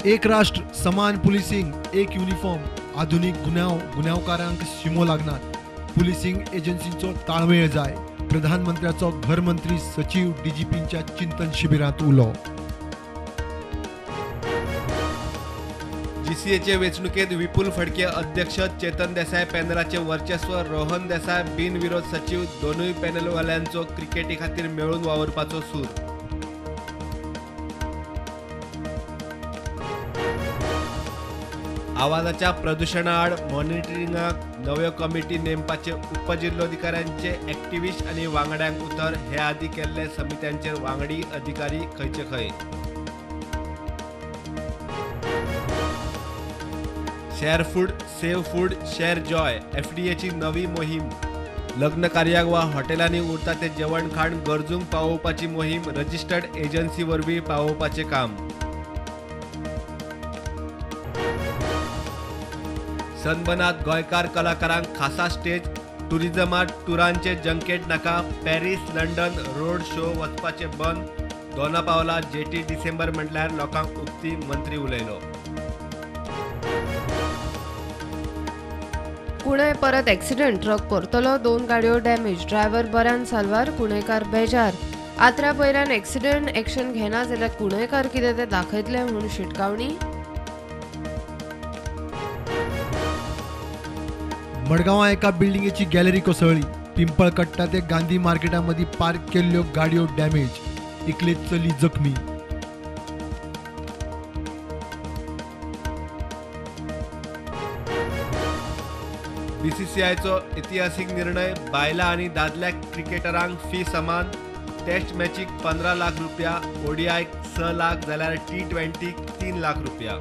एक राष्ट्र, समान पुलिसींग, एक युनिफॉर्म, आधुनीक गुन्यांव गुन्यांवकारांक शिमो लागनात. पुलिसींग एजन्सींचो ताळमेळ जाय. प्रधानमंत्र्याचो घरमंत्री, सचीव, डीजीपींच्या चिंतन शिबिरांत उलो. जीसीएचे वेंचणुकेत विपुल फडके अध्यक्ष, चेतन देसाय पॅनलाचे वर्चस्व, रोहन देसाय बिनविरोध सचीव. दोनूय पॅनलवाल्यांचो क्रिकेटी खातीर मेळून वावुरपाचो सूर. आवाजाच्या प्रदुशणाआड मॉनिटरिंगाक नव्यो कमिटी नेमपाचे उपजिल्लोधिकाऱ्यांचे ॲक्टिव्हिस्ट आनी वांगड्यांक उतर. हे आदीं केल्ले समित्यांचेर वांगडी अधिकारी खंयचे खंय. Share food, save food, share joy एफडीएची नवी मोहीम. लग्न कार्याक वा हॉटेलांनी उरता तें जेवण खाण गरजूंक पावोवपाची मोहीम रजिस्टर्ड एजन्सी वरवीं पावोवपाचें काम. सनबर्नांत गोंयकार कलाकारांक खासा स्टेज. टुरिझमांत टुरांचे जंकेट नाका. पॅरीस, लंडन रोड शो वचपाचें बंद. दोना पावला जेटी डिसेंबर म्हटल्यार लोकांक उक्ती, मंत्री उलयलो. कुणय परत एक्सिडंट, ट्रक परतलो, 2 गाडयो डॅमेज, ड्रायव्हर बऱ्यान साल्वार, कुणयकार बेजार. आत्र्या पयऱ्यान एक्सिडंट एक्शन घेना जाल्यार कुणयकार कितें तें दाखयतले म्हूण शिटकावणी. मडगांवां एका बिल्डिंगेची गॅलरी कोसळ्ळी. पिंपळकट्टा ते गांधी मार्केटा मदीं पार्क केल्ल्यो गाडयो डॅमेज. एकले चली जखमी. बीसीसीआयचो इतिहासीक निर्णय, बायलां आनी दादल्या क्रिकेटरांक फी समान. टेस्ट मॅचीक 15 लाख रुपया, ओडीआयक 6 लाख जाल्यार टी20क 3 लाख रुपया.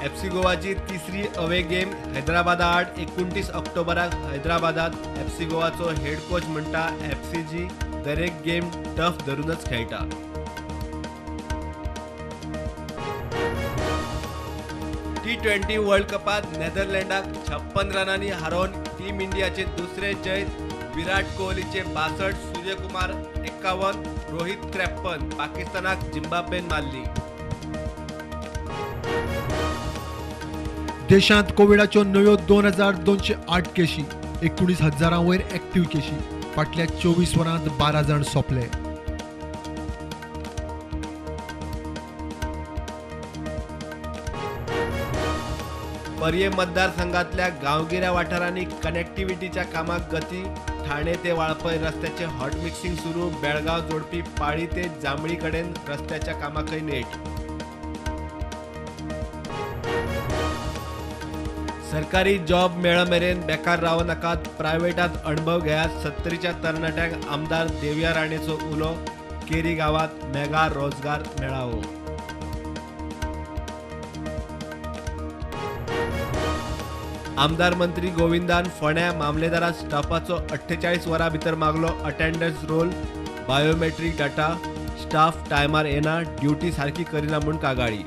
एफसी गोवाची तिसरी अवे गेम हैदराबादा आड 29 ऑक्टोबराक हैदराबादात. एफसी गोवाचो हेड कोच म्हणटा एफसीजी दरेक गेम टफ धरूनच खेळटा. टी20 वर्ल्ड कपात नेदरलँडाक 56 रनांनी हारोवन टीम इंडियाचे दुसरे जैत. विराट कोहलीचे 62, सूर्यकुमार 51, रोहित 53. पाकिस्तानाक झिम्बाब्वेन मारली. देशांत कोविडाच्यो नव्यो 2208 केशी, 19,000 वयर ऍक्टिव्ह केशी. फाटल्या 24 वरांत 12 जाण सोंपले. पर्ये मतदारसंघातल्या गांवगिऱ्या वाठारांनी कनेक्टिव्हिटीच्या कामाक गती. ठाणे ते वाळपय रस्त्याचे हॉट मिक्सिंग सुरू. बेळगांव जोडपी पाळी ते जांभळी कडेन रस्त्याच्या कामाकय नेट. सरकारी जॉब मेळमेरेन बेकार रावं नाकात, प्रायव्हेटात अणभव घेयात. 70च्या तरणाट्यांक आमदार देविया राणेचो उलो. केरी गावात मेगा रोजगार मेळावो. आमदार मंत्री गोविंदान फोंड्या मामलेदारा स्टाफाचो 48 वरां भितर मागलो attendance roll, biometric data. Staff टायमार येना, ड्युटी सारकी करिना म्हूण कागाळी.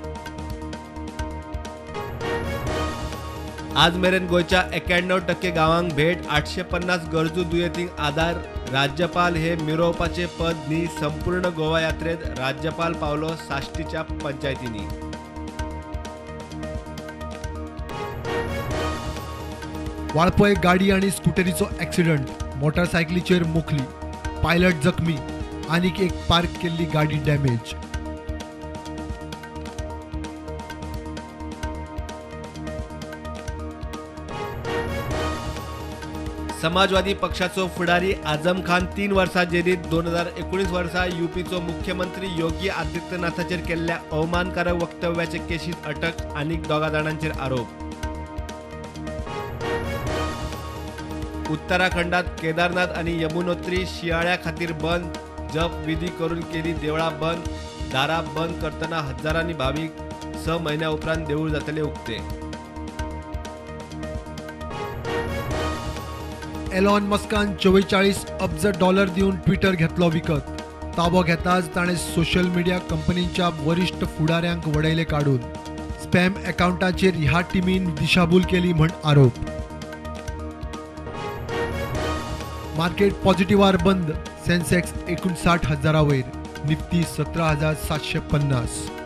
आज मेरेन गोंयच्या 91% गांवांक भेट. 850 गरजू दुयेंतींक आदार. राज्यपाल हे मिरोवपाचे पद न्ही. संपूर्ण गोवा यात्रेत राज्यपाल पावलो साश्टीच्या पंचायतींनी. वाळपय गाडी आनी स्कुटरीचो ऍक्सिडंट. मोटारसायकलीचेर मोखली, पायलट जखमी, आनीक एक पार्क केल्ली गाडी डॅमेज. समाजवादी पक्षाचो फुडारी आझम खान 3 वर्सां जेलीत. 2019 वर्सा युपीचो मुख्यमंत्री योगी आदित्यनाथाचेर केल्ल्या अवमानकारक वक्तव्याचे केशीत अटक. आनीक 2 जाणांचेर आरोप. उत्तराखंडात केदारनाथ आनी यमुनोत्री शियाळ्या खातीर बंद. जप विधी करून केली देवळां बंद. दारां बंद करतना हजारांनी भावीक. 6 म्हयन्या उपरांत देवूळ जातले उक्ते. एलॉन मस्कान 44 अब्ज डॉलर दिवन ट्विटर घेतलो विकत. ताबो घेताच ताणें सोशल मिडिया कंपनींच्या वरिश्ठ फुडाऱ्यांक वडयले काडून. स्पॅम अकाउंटाचेर ह्या टिमीन दिशाभूल केली म्हण आरोप. मार्केट पॉझिटिव्हार बंद. सेन्सेक्स 59 हजारा वयर, निफ्टी 17,750.